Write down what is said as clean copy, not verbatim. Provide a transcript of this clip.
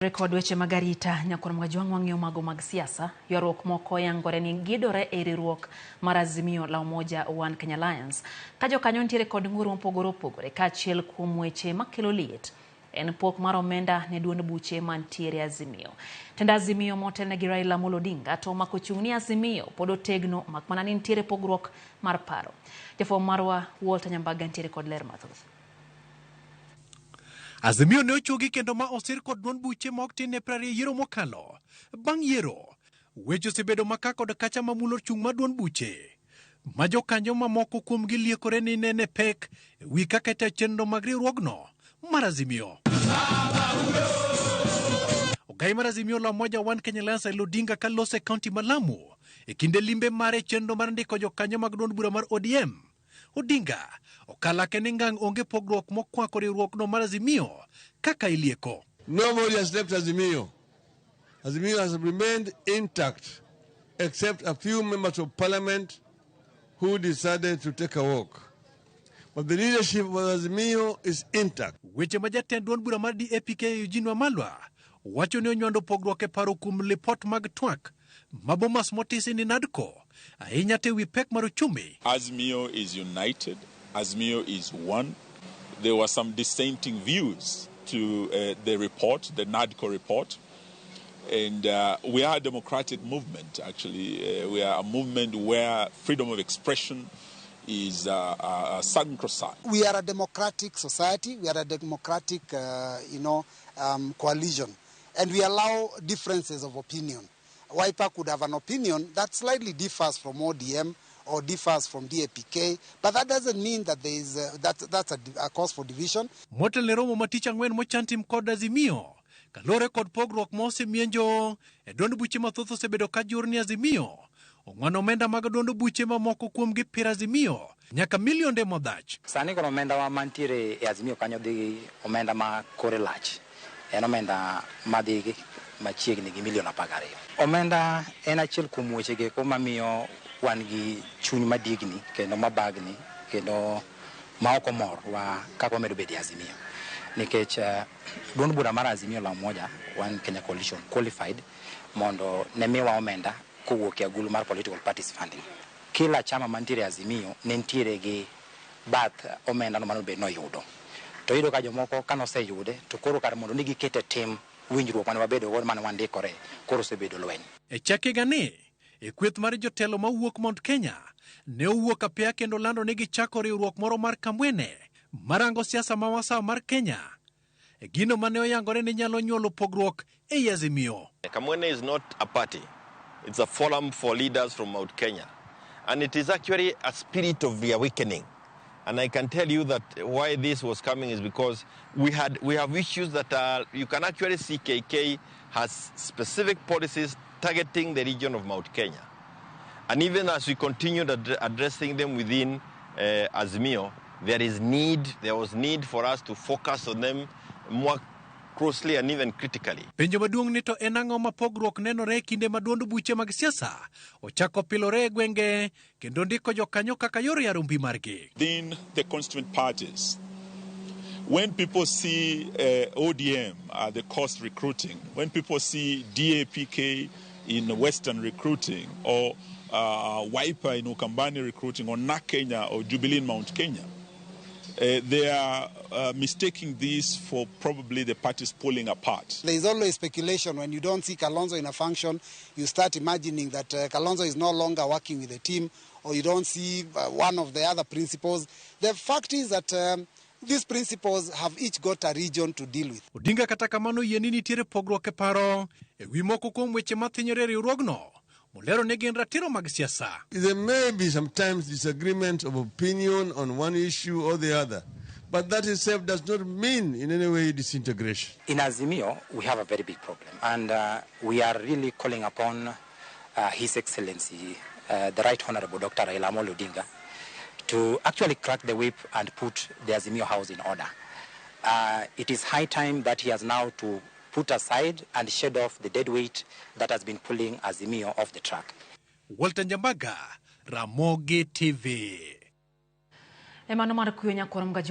Kod weche mag arita nyakwar Mwajwang' wang'iyo mago mag siasa. Ywaruok moko yangore ni gidore e riwruok mar Azimio la Umoja One Kenya Alliance ka jokanyo nitiere kod ng'ur mopogore opogore. Kaachiel kuom weche makelo liet en pok mar omenda ne duond buche mantiere Azimio. Tend Azimio motelne gi Raila Amolo Odinga to omako chung' ni Azimio pod otegno mak mana ni nitiere pogruok mar paro. Jafwambo marwa Walter Nyambaga nitiere kod ler mathoth. Azimio ne ochogi kendo ma osir kod duond buche ma ok tin ne 20 yiero mokalo. Bang' yiero, weche osebedo maka kod kacha mamulo chung' mar duond buche ma jokanyo mamoko kuomgi liekore ni nene pek e wi kaka itayo chenro mag riwruogno mar Azimio. Ogai mar Azimio la Umoja One Kenya Alliance Raila Odinga ka loso e kaunti ma Lamu e kinde limbe mare chenro mar ndiko jokanyo mag duond bura mar ODM. Odinga okalake ni ngang' onge pogruok mokwako riwruokno mar Azimio kaka ilieko. Nobody has left Azimio. Azimio has remained intact, except a few members of parliament who decided to take a walk. But the leadership of Azimio is intact. Weche ma jatend duond bura mar DAPK Eugene Wamalwa wacho ni onywando pogruok e paro kuom lipot mag twak ma Bomas motisi ni NADCO ahinya te wi pek mar uchumi. Azimio is united. Azimio is one. There were some dissenting views to the report, the NADCO report. And we are a democratic movement, actually. We are a movement where freedom of expression is sacrosanct. We are a democratic society. We are a democratic coalition. And we allow differences of opinion. Wiper could have an opinion that slightly differs from ODM or differs from DAPK, but that doesn't mean that there is that's a cause for division. Motel ne romo ma tich ang'wen mochan tim kod Azimio kaluwore kod pogruok ma osemienjo e duond buche mathoth osebedo ka jur ni Azimio ong'wano omenda mag duond buche mamoko kuomgi pir Azimio nyaka milionde modhach. Sani koro omenda wa mantiere e Azimio kanyo dhi omenda ma kore lach. En omenda madhi machiegni gi milion 12. Omenda en achiel kuom weche geko mamiyo wan gi chuny madigni kendo mabagni kendo ma ok omor wa kaka wamedo bedo e Azimio. Nikech duond bura mar Azimio la Umoja One Kenya Coalition qualified mondo ne miwa omenda kowuok e agulu mar political parties funding. Kila chama mantiere e Azimio ne nitiere gi bath omenda no mano bed noyudo. To iyudo ka jomoko kanoseyude to koro kar mondo ni giket e tim winjruok mane wabedo go mane wandikore koro osebedo lweny. E chak higani, e kweth mar jotelo mawuok Mount Kenya ne owuok apiya kendo lando ni gichako riwruok moro mar Kamwene marango siasa ma masawa mar Kenya. E gino mane oyangore ni nyalo nyuolo pogruok ei Azimio. Kamwene is not a party. It's a forum for leaders from Mount Kenya. And it is actually a spirit of reawakening. And I can tell you that why this was coming is because we have issues that are, you can actually see KK has specific policies targeting the region of Mount Kenya. And even as we continued addressing them within Azimio, there was need for us to focus on them more closely and even critically. Penjo maduong' ni to en ang'o ma pogruok nenore e kinde ma duond buche mag siasa ochako pilore e gwenge kendo ndiko jokanyo kaka yor yaro mbi margi. Within the constituent parties, when people see ODM at the coast recruiting, when people see DAPK in Western recruiting, or Wiper in Ukambani recruiting, or NARC Kenya or Jubilee in Mount Kenya, they are mistaking this for probably the parties pulling apart. There is always speculation when you don't see Kalonzo in a function, you start imagining that Kalonzo is no longer working with the team, or you don't see one of the other principals. The fact is that these principals have each got a region to deal with. Odinga kata kamano yie ni nitiere pogruok e paro e wi moko kuom weche mathinyore e riwruogno molero ni gin ratiro mag siasa. There may be sometimes disagreement of opinion on one issue or the other, but that itself does not mean in any way disintegration. In Azimio, we have a very big problem, and we are really calling upon His Excellency, the Right Honorable Dr. Raila Amolo Odinga, to actually crack the whip and put the Azimio house in order. It is high time that he has now to put aside and shed off the dead weight that has been pulling Azimio off the track. Walter Nyambaga, Ramogi TV. E mano mar kuyo nyakwar Mgajwang'.